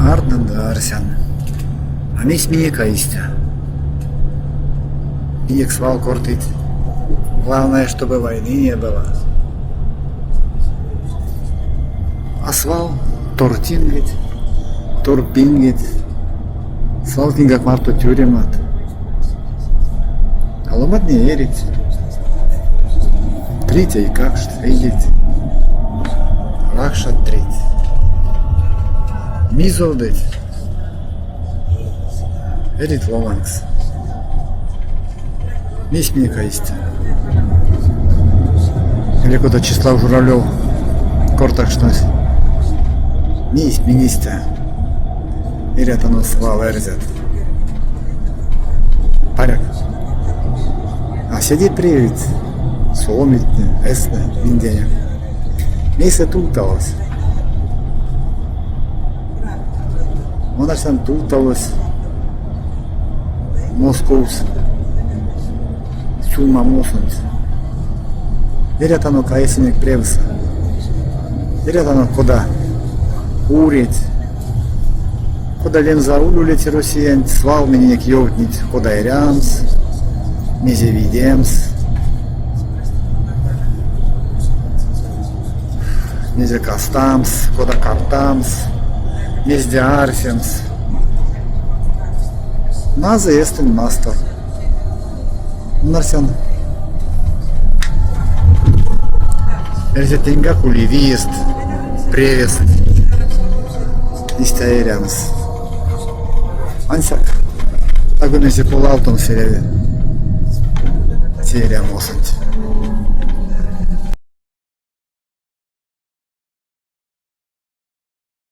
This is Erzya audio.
Ардан ды арсян, а мейсь минек а истя? Минек свал кортыть, главное, чтобы войны не было. А свал тортингеть, торпингеть, свал киньгак марто тюремат. А ломантне эрить. Трить эйкакшт, эйдеть. Ракшат трить. Мизолдыть. Эрить ломанькс. Мейсь минек а истя? Или кода Числав Журавлев кортакшнось. Мейсь минь истя? Эрятано свал эрзят. Паряк. А седе превейть суомитне, эстнэ, минденек. Мейсэ тувталось? Мон арсян тувталось Московс сюлмамосонть. Эрятано кайсинек превсэ. Эрятано кода уреть. Кода лемзэ улить Россиянть, свал миненек ёвтнить, кода эрямс, мезе видемс, мезе кастамс, кода картамс, мезде арсемс. Мазый эстэнь мастор. Арсян, эрзятненьгак ули виест, превест истя эрямс. Ансяк таго мезе полавтомс эряви те эрямосонть.